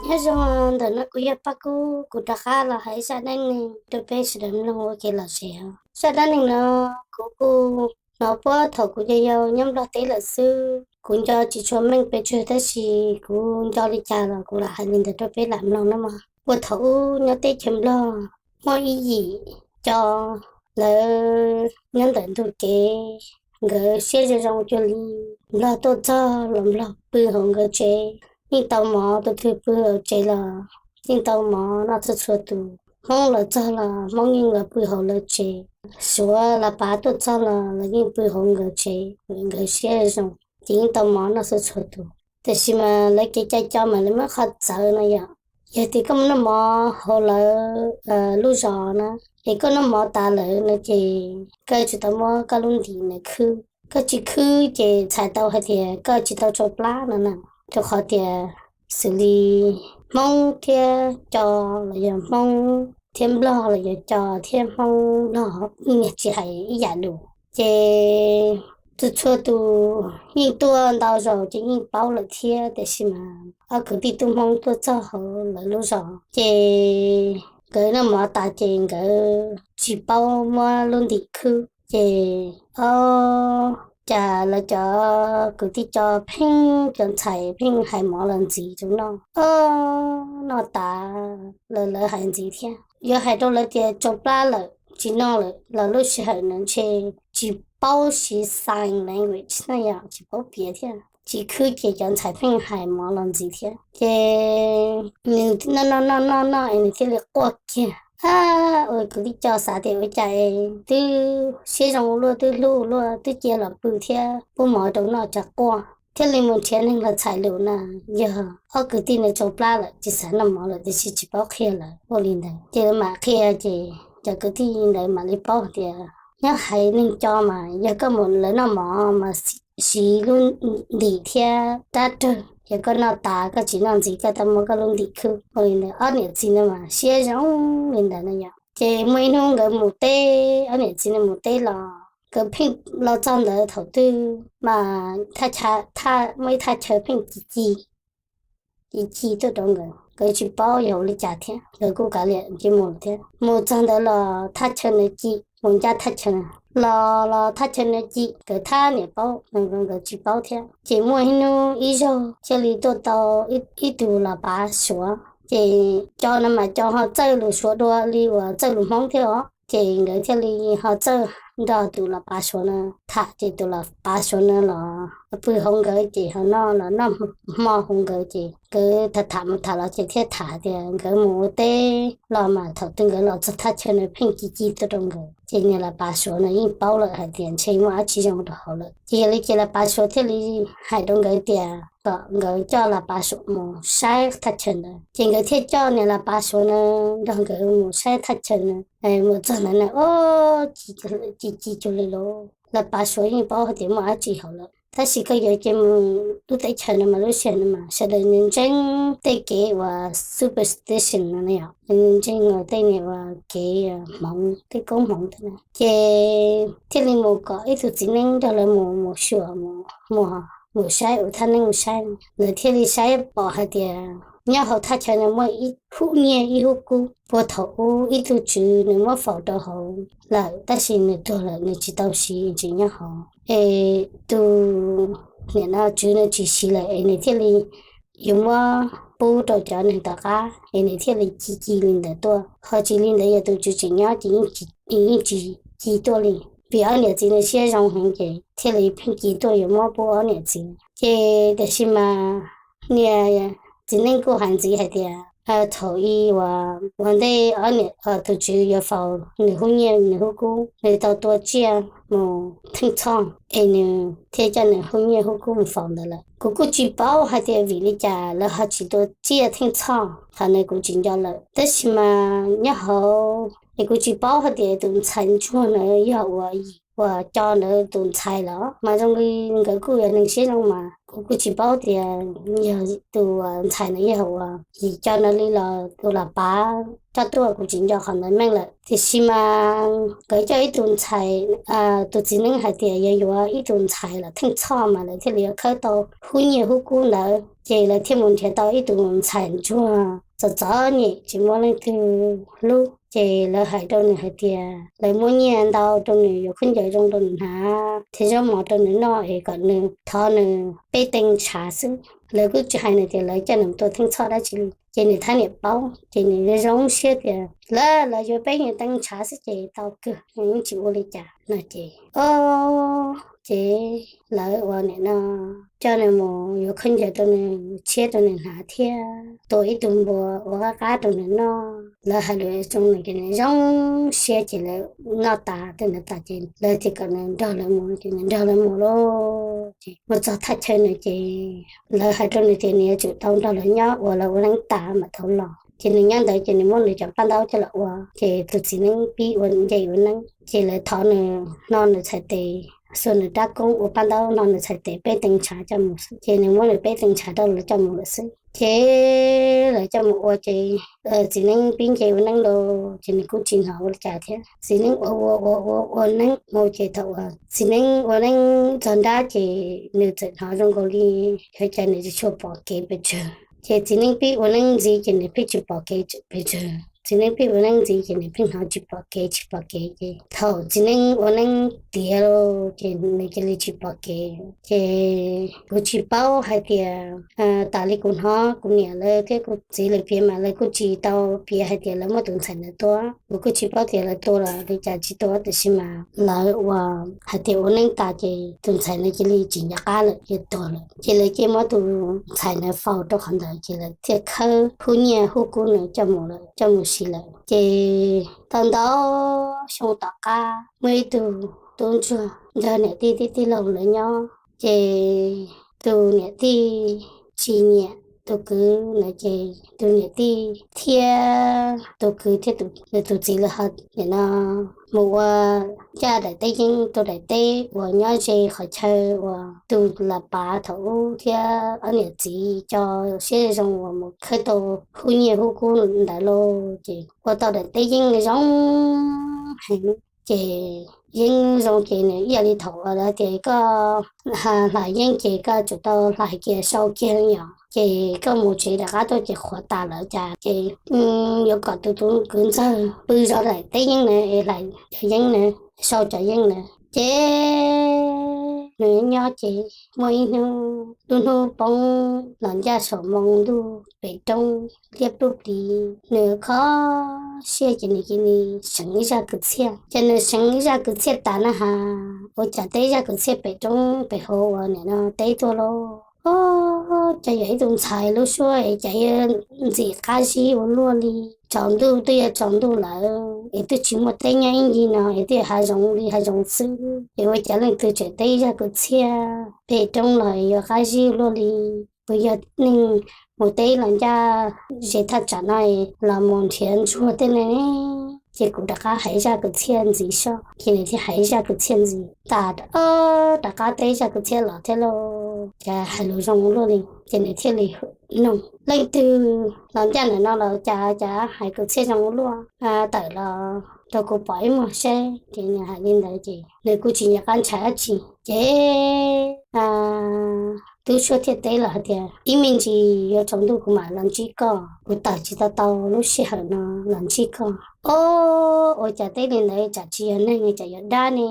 Nyob zoo, ntawm no kuv yog Paj Kub, kuv rov qab los hais zaj dab neeg rau peb sawv daws mloog ua kev lom zem os. Zaj dab neeg no kuv kuj hnov puag thaum kuv yau yau nyob Nplog teb lawm xwb. Kuv nco tsis tshua meej pes tsawg tab sis kuv nco li cas los kuv lam hais li ntawd rau peb lam mloog nawb mog. Puag thaum ub nyob teb chaws Nplog muaj ib yim co, lawv nyob ntawm ntug kev, nkawd siab zoo zoo cuag li Nplog tuaj txog los Nplog pw hauv nkawd tsev. Yeej tau mov, tus twg pw hauv tsev los yeej tau mov noj txhua txhua tus. Hmoob los txog los Hmoob yeej los pw hauv lawv tsev. Suav los pav tuaj txog los lawv yeej pw hauv nkawd tsev, nkawd siab zoo, ces yeej tau mov noj txhua txhua tus. Tiam sis mas lawv kev cai co mas lawv muaj qhov txawv no yom. Yog tias koj mus noj mov hauv lawv lub zos na, es koj noj mov tas lawm no ces koj tsis tau muab koj lub ntim ntawd khwb. Koj tsis khwb ces txhais tau hais tias koj tsis tau tsau plab no na. Rau qhov tias xws li Hmoob thiab co los yog Hmoob thiab Nplog los yog co thiab Hmoob Nplog, tsis hais ib yam lus. Ces txhua txhua tus yeej tuaj ntau zaus ces yeej paub lawm thiab, tiam sis mas ob kwv tij tub Hmoob tuaj txog hauv lawv lub zos ces nkawd noj mov tas ces nkawd tsis paub muab lub ntim khwb. Ces ob, cas lawv cov kwv tij co pheej, cov ntxhais pheej hais mov los ntxiv rau noj. Ob, noj tas los lawv hais ntxiv thiab. Yuav hais rau lawv tias tsau plab lawm tsis noj lawm los lub sij hawm no ntshe tsis paub siv sign language no yom, tsis paub piav thiab, tsis khwb ces cov ntxhais pheej hais mov los ntxiv thiab. Ces nws noj noj noj noj noj es nws thiaj li quaj kiag. Ab, ua kwv tij co xav tias ua cas es twb siab zoo ua luaj, twb hlub ua luaj, twb cia los pw thiab pub mov rau noj cas quaj. Thiaj li mus nrhiav neeg los txhais lus na, yog ob kwv tij nws tsau plab lawm tsis xav noj mov lawm tiam sis tsis paub qhia lawv ua li ntawd. Ces lawv mam qhia ces cov kwv tij ntawd mam li paub tias nyob haiv neeg co mas yog koj mus lawv noj mov mas siv lub ntim thiab rab rawg, yog koj noj tas koj tsis noj ntxiv koj tau muab koj lub ntim khwb ua li ntawd. Ob niam txiv no mas siab zoo li ntawd no yom. Ces muaj ib hnub nkawd mus teb, ob niam txiv no mus teb los nkawd pheej los txog ntawd thaum twg mas muaj ib thaj chaw pheej ci ci ci ci tuaj rau nkawd, nkawd tsis paub yog ua li cas thiab, nkawd kuj kav liam ces mus thiab. Mus txog ntawd los thaj chaw ntawd ci, mus ncaj thaj chaw na, los los thaj chaw ntawd ci, nkawd thab niam paub, nkawd tsis paub thiab. Ces muaj ib hnub ib zaug thiaj li tuaj tau ib tug los pav Suav, ces co no mas co ho txawj lus Suav dua li uas txawj lus Hmoob thiab os. Ces nkawd thiaj li ho txawj nrog tus los pav Suav no tham, ces tus los pav Suav no los pw hauv nkawd ces ho noj los noj hmo hauv nkawd, ces nkawd tham tham mus tham los ces thiaj tham tias nkawd mus ua teb los mas thaum twg nkawd los txog thaj chaw no pheej ci ci tuaj rau nkawd. Ces niag los pav Suav no yeej paub lawm hais tias ntshe muaj dab tsi zoo rau hauv lawm. Ces yog li ces los pav Suav thiaj li hais rau nkawd tias kom nkawd coj los pav Suav mus saib thaj chaw ntawd. Ces nkawd thiaj coj niag los pav Suav no nrog nkawd mus saib thaj chaw na. Mus txog ntawd na, o, ci ci cuag li los los pav Suav yeej paub hais tias muaj dab tsi hauv lawm. Tab sis koj yuav cia mus lub teb chaws no mas lub sij hawm no mas sawv daws nws ntseeg tej kev uas superstition no yom, nws ntseeg tej niag uas kev hmoov, tej koob hmoov tej na. Ces thiaj li mus kom ib tug txiv neeb nrog lawv mus, mus xyuas, mus, mus saib ua thaj neeb mus saib. Lawv thiaj li saib pom hais tias nyob hauv thaj chaw no muaj ib hub nyiaj ib hub kub. Puag thaum ub ib tug tswv nws muab faus rau hauv lawm tab sis nws tuag lawm nws tsis tau siv, tseem nyob hauv. Es tus niam no tswv nws tsis siv lawm es nws thiaj li yuav muab pub rau cov neeg tom qab es nws thiaj li ci ci li ntawd tuaj. Ho tsis li ntawd yog tus tswv tseem nyob ces yeej tsis ci tuaj li. Vim ob niam txiv nws siab zoo heev ces thiaj li pheej ci tuaj yuav muab pub ob niam txiv. Ces tiam sis mas niag txiv neeb kuj hais ntxiv hais tias thaum ub uas ua ntej ob niam, tus tswv yuav faus nws hub nyiaj nws hub kub, nws tau tua tsiaj mus Theej Txhoj es nws thiaj coj nws hub nyiaj hub kub mus faus ntawd lawm. Kuv kuj tsis paub hais tias vim li cas lawv ho tsis tua tsiaj Theej Txhoj, qhov ntawd kuv tsis nco lawm. Tab sis mas nyob hauv es kuv tsis paub hais tias tus ntxhais ntsuag ntawd yog uas yim uas co ntawd tus ntxhais los mas zoo li nkawd kuj yog neeg siab zoo mas kuv kuj tsis paub tias yog tus ntxhais ntawd yog uas yim co ntawd li los tus los pav coj tuaj, kuv tsis nco qhov ntawd meej lawm. Tiam sis mas nkawd coj ib tus ntxhais, tus txiv neeb hais tias yog yuav ib tus ntxhais los Theej Txhoj mas lawv thiaj li yuav khawb tau hub nyiaj hub kub ntawd. ces lawv thiaj mus nrhiav tau ib tus ntxhais ntsuag txom txom nyem tsis muaj leej twg hlub. Ces lawv hais rau nws hais tias lawv muab nyiaj ntau rau nws, yuav khaub ncaws zoo rau nws hnav thiab zaub mov rau nws noj es kom nws thov nws peb tee ntshav xwb. Lawv kuj tsis hais nws tias lawv coj nws tua theej txhoj dab tsi li. Ces nws thab niam paub ces nws zoo siab tias lawv, lawv yuav peb nyiaj tee ntshav xwb ces tau kawg, nws yeej tsis ua li cas no ces, o, ces lawv ua nim no coj nws mus yuav khaub ncaws rau nws, tshiab rau nws hnav thiab tua ib tug npua ua qab qab rau nws noj. Lawv hais lus zoo nws ces nws zoo siab ces lawv noj tas tej ntawd tas ces lawv thiaj kom nws nrog lawv mus ces nws nrog lawv mus lauj. Ces mus txog thaj chaw nws ces lawv hais rau nws tias nws yuav tsum tau nrog lawv nyob ua lawv ua neeb tas mam tau los. Ces nws nyob ntawd ces nws muab nws cov paj ntaub coj los ua ces tus txiv neeb pib ua nce ua neeb ces lawv thov nws no nws txhais tes, xuas nws rab koob ua paj ntaub no nws txhais tes peb tee ntshav coj mus xwb. Ces nws muab nws peb tee ntshav rau lawv coj mus lawm xwb. Ces lawv coj mus ua ces txiv neeb pib nce ua neeb los ces nws kuj tsis hnov ua li cas thiab. Txiv neeb ua ua ua ua ua neeb mus ces thaum uas txiv neeb ua neeb txog nrab ces nws txawm hnov zoo nkaus li yog cas nws tsis tshua pom kev pes tsawg. Ces txiv neeb pib ua neeb ntxiv ces nws pheej tsis pom kev pes tsawg, txiv neeb pib ua neeb ntxiv ces nws pheej hnov tsis pom kev tsis pom kev ces thaum txiv neeb ua neeb tiav los ces nws cia li tsis pom kev. Ces kuv tsis paub hais tias tas li kuv hnov kuv niam lawv thiab kuv txiv lawv piav mas lawv kuj tsis tau piav hais tias lawv muab tus ntxhais ntawd tua. Kuv kuj tsis paub tias lawv tua los li cas tsis tua, tiam sis mas lawv ua hais tias ua neeb tas ces tus ntxhais ntawd cia li tsis nco qab lawm, cia li tuag lawm. Ces lawv cia li muab tus ntxhais ntawd faus rau qhov ntawd ces lawv thiaj khawb hub nyiaj hub kub nws coj mus lawm, coj mus siv lawm. Ces tau ntau xyoo tom qab muaj ib tug tub ntsuag nrog niam tij tij tij laug lawv nyob, ces tus niam tij tsis nyiam tus kwv na, ces tus niam tij thiab tus kwv thiab tus txiv lawv ho nim no mus ua ncaj daim teb yeeb, tua daim teb uas nyob ze qhov chaw uas tus los pav thaum ub thiab ob niam txiv cov siab zoo uas mus khawb tau hub nyiaj hub kub ntawd lauj. Ces ua tau daim teb yeeb zoo heev, ces yeeb zoo ces nws ib yam li thaum uas lawv tias koj hlais yeeb ces koj tsum tau hlais kiag sau kiag li yom, ces koj mus tsev rov qab tuaj ces qhuav tas lawm cas. Ces yuav kom tus tub kwv ntxawg pw zov daim teb yeeb na, hlais cov yeeb na, sau cov yeeb na. Ces nws nyob ces muaj ib hnub lub hnub poob los ncaj saum moo ntuj pem roob liab pluj plis, nws kho siab ces nws cia li seev ib zaj kwv txhiaj. Ces nws seev ib zaj kwv txhiaj tas na has, ua cas teb zaj kwv txhiaj pem roob pem hauv uas nim no teb tuaj lauj. O, cas yog ib tug ntxhais lub suab es cas yuav ntxim qab zib ua luaj li. Tsaus ntuj twb yuav tsaus ntuj lawm es twb tsis muaj teb nyob ib ncig no es twb yog hav zoov li hav zoov xwb, es ua cas leej twg tseem teb zaj kwv txhiaj pem roob los yuav qab zib ua luaj li. Puas yog neeg mus teb los ncaj ze thaj tsam no los mus nrhiav ntsuag tej ne? Ces kuv rov qab hais zaj kwv txhiaj ntxiv soj. Ces nws thiaj hais zaj kwv txhiaj ntxiv tas, rov qab teb zaj kwv txhiaj los thiab lauj. Cas hais lus zoo ua luaj li, ces nws thiaj li noog leej twg los ncaj ntawm no los cas, cas hais kwv txhiaj zoo ua luaj, tawm los rau kuv pom ib muag seb. Ces nws hais li ntawd ces nws kuj tsis nco qab ntshai dab tsi. Ces tub suab thiaj teb los hais tias ib me ntsis yuav tsaus ntuj kuv mam los ntsib koj, kuv tawm tsis tau tau lub sij hawm no los ntsib koj. O, ua cas teb li ntawd tsam tsis yog neeg tsam yog dab ne?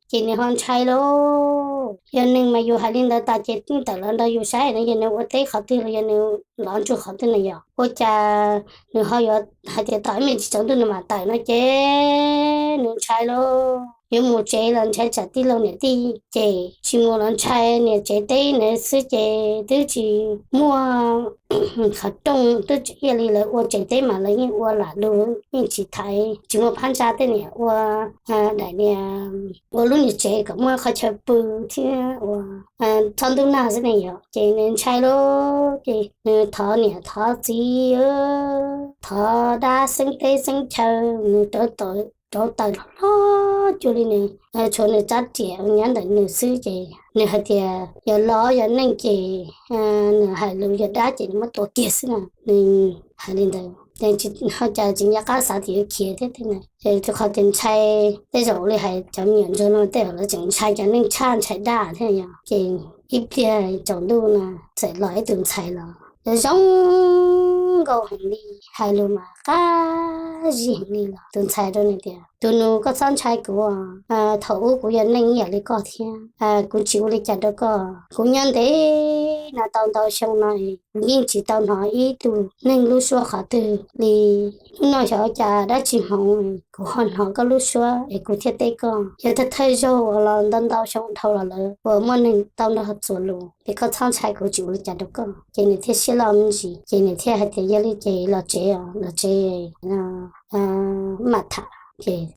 Ces nws ho ntshai lauj. Yog neeg mas yus hais li ntawd tas ces yeej tawm los nrog yus saib no, yog nws ua teb qhov twg los yog nws lov ntsuag qhov twg na yom. Ua cas nws ho yuav hais tias tom ib me ntsis tsaus ntuj nws mam tawm no ces nws ntshai lauj. Yuav mus tsev los ntshai tsam tij laug niam tij cem, tsis mus los ntshai niam tsev teb na xwb ces twb tsis muaj qhov rooj, twb tsis ib yam li lawv ua tsev teb mas lawv yeej ua lam lug yeej tsis thaiv, tsis muaj phab ntsa tej niam ua daim niag ua lub niag tsev kom muaj qhov chaw pw thiab ua txhob ntub nag xwb ne yom. Ces nws ntshai lauj, ces nws thov niam thov txiv, thov dab xeeb teb xeeb chaw, nws rauv taws hlob hlob cuag li nws tshuav nws tsab riam nyob ntawm nws xwb ces nws hais tias yog lov yog neej ces nws hais lus, yog dab ces nws muab tua kiag xwb na. Nws hais li ntawd ces ho cas tsis nco qab xav tias yuav khiav thiab tej na, ces rau qhov tias ntshai, tej zaum li hais cov me nyuam ntsuag no tej zaum lawv tseem ntshai cov neeg tshaj ntshai dab thiab yom. Ces ib pliag tsaus ntuj na txawm los ib tus ntxhais los zoo nkauj heev li, hais lus mas qab zib heev li los tus ntxhais rau nws tias, tus nus koj txhob ntshai kuv, thaum ub kuv yog neeg ib yam li koj thiab, kuv tsis ua li cas rau koj. Kuv nyob ntev no tau ntau xyoo no kuv yeej tsis tau hnov ib tug neeg lub suab qhov twg li. Hnub no xyov cas dab tsi hmoov kuv ho hnov koj lub suab es kuv thiaj teb koj. Yog thawj thawj zaug uas los ntau ntau xyoo dhau los lawm uas muaj neeg tau nrog txuas lus, ces koj txhob ntshai kuv tsis ua li cas rau koj. Ces nws thiaj siab loj me ntsis ces nws thiaj hais tias yog li ces los tsev os, los tsev mam tham. Ces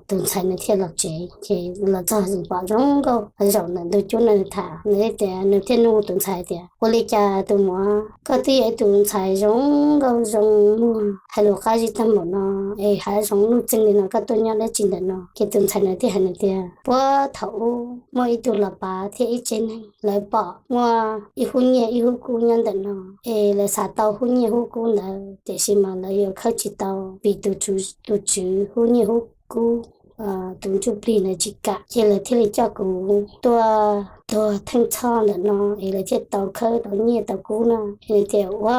tus ntxhais nws thiaj los tsev ces los txog pom zoo nkauj zaum ntawm ntug cub no nws tham nws tias, nws thiaj nug tus ntxhais tias ua li cas tus muam, koj twb yog ib tus ntxhais zoo nkauj zoo muag hais lus qab zib tag npaum no es hav zoov nuj txeeg li no koj tuaj nyob dab tsi ntawm no? Ces tus ntxhais nws thiaj hais nws tias puag thaum ub muaj ib tug los pav thiab ib tsev neeg lawv pom muaj ib hub nyiaj ib hub kub nyob ntawm no es lawv xav tau hub nyiaj hub kub ntawd tiam sis mas lawv yuav khawb tsis tau vim tus tswv hub nyiaj hub kub, tus ntsuj plig ntawd tsis kam ces lawv thiaj li coj kuv tuaj tuag theej txhoj ntawm no es lawv thiaj tau khawb tau nyiaj tau kub no. Nws tias ua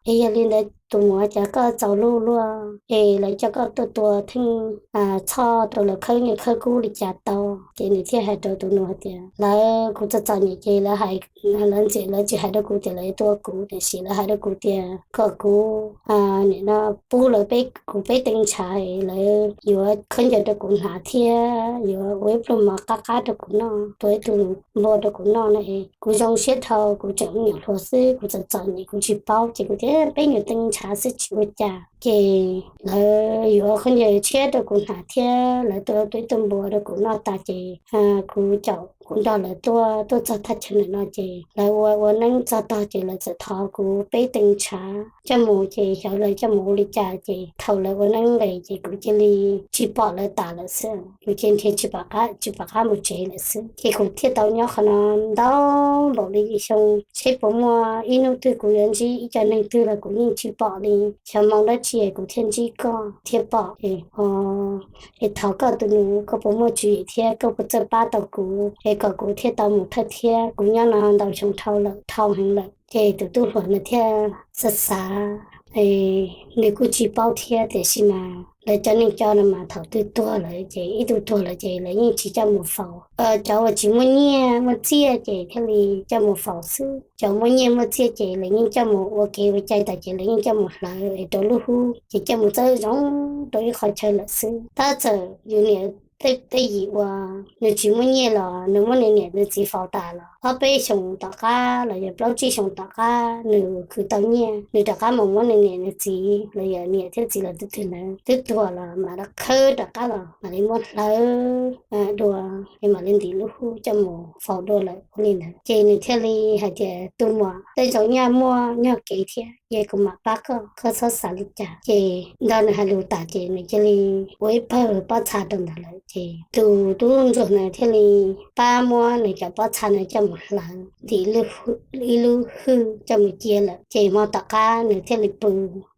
es yog li ntawd tus muam cas koj txaus luag luaj es lawv coj koj tuaj tua theej txhoj rau lawv khawb nyiaj khawb kub li cas tau? Ces nws thiaj hais rau tus nus hais tias lawv, kuv txom txom nyem ces lawv hais, lawv ntxim lawv tsis hais rau kuv tias lawv yuav tua kuv tiam sis lawv hais rau kuv tias kom kuv nim no pub lawv peb, kuv peb tee ntshav, lawv yuav khaub ncaws rau kuv hnav thiab yuav ua ib pluag mov qab qab rau kuv noj, tua ib tug npua rau kuv noj no es kuv zoo siab dhau, kuv tseem me nyuam hluas xwb, kuv txom txom nyem kuv tsis paub ces kuv thiaj peb nyuam tee ntshav xwb tsis ua cas. Ces lawv yuav khaub ncaws tshiab rau kuv hnav thiab lawv tua tua ib tug npua rau kuv noj tas ces kuv caum kuv nrog lawv tuaj, tuaj txog thaj chaw ntawm no ces lawv ua ua neeb txog tog ces lawv txawm thov kuv peb tee ntshav coj mus ces xyov lawv coj mus ua li cas ces thaum lawv ua neeb nqes ces kuv cia li tsis pom lawv tas lawm xwb, kuv cia li nrhiav tsis pom qab, tsis pom qab mus tsev lawm xwb. Ces kuv thiaj tau nyob qhov no ntau npaum li yim xyoo, seb puas muaj ib hnub twg kuv yuav ntsib ib co neeg twg los kuv yeej tsis pom li. Xyov hmoov dab tsi kuv thiaj ntsib koj thiab pom es thov koj tus nus koj puas muaj tswv yim thiab koj puas txawj pab tau kuv es kom kuv thiaj tau mus thawj thiab. Kuv nyob no ntau xyoo dhau lawm, dhau heev lawm. Ces tus tub hluas nws thiaj xav xav, nws kuj tsis paub thiab tiam sis mas lawv cov neeg coj no mas thaum twg tuag lawm ces ib tug tuag lawm ces lawv yeej tsis coj mus faus. Cov uas tsis muaj nyiaj muaj txiaj ces thiaj li coj mus faus xwb, cov muaj nyiaj muaj txiaj ces lawv yeej coj mus ua kev ua cai tas ces lawv yeej coj mus hlawv es rau lub hub ces coj mus txawb zoov rau ib qhov chaw lawm xwb. Tab txawm yus niam tej yim uas nws tsis muaj nyiaj los nws muab nws niam nws txiv faus tas los ob peb xyoos tom qab los yog plaub tsib xyoos tom qab nws khwv tau nyiaj nws rov qab mus muab nws niam nws txiv los yog niam thiab txiv los twb twg ntawd twb tuag los mam li khawb rov qab los mam li muab hlawv dua es mam li ntim lub hub coj mus faus dua lawm ua li ntawd. Ces nws thiaj li hais tias tus muam, tej zaum nyaj muaj nyog kev thiab es kuv mam pab koj, koj txhob xav li cas. Ces nrog nws hais lus tas ces nws cia li ua ib pawg pob txha rau ntawd lawm ces tus tub ntsuag ntawd thiaj li pab muab nws cov pob txha ntawd coj mus hlawv ntim ib lub hwj coj mus cia lawm ces hmo tom qab nws thiaj li pw.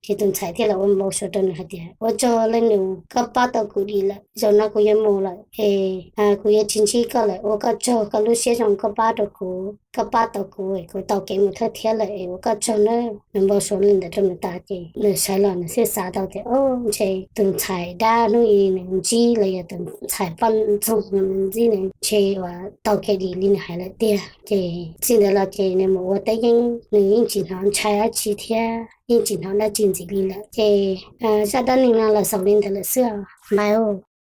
Ces tus ntxhais thiaj los ua npau suav rau nws hais tias ua tsaug leej nus, koj pab tau kuv dim lawm, zaum no kuv yuav mus lawm es kuv yuav tsis ntsib koj lawm, ua koj tsaug koj lub siab zoo koj pab rau kuv, koj pab tau kuv es kuv tau kev mus thawj thiab lawm es ua koj tsaug nawb. Nws npau suav li ntawd rau nws tas ces nws sawv los nws thiaj xav tau tias o, ntshe tus ntxhais dab hnub i nws ntsib los yog tus ntxhais poj ntxoog nws ntsib nws ntshe uas tau kev dim li nws hais lawm tiag. Ces txij ntawd los ces nws mus ua teb yeeb nws yeej tsis hnov ntshai dab tsi thiab yeej tsis hnov dab tsi ntxiv li lawm. Ces zaj dab neeg no los xaus li ntawd lawm xwb os. Npawg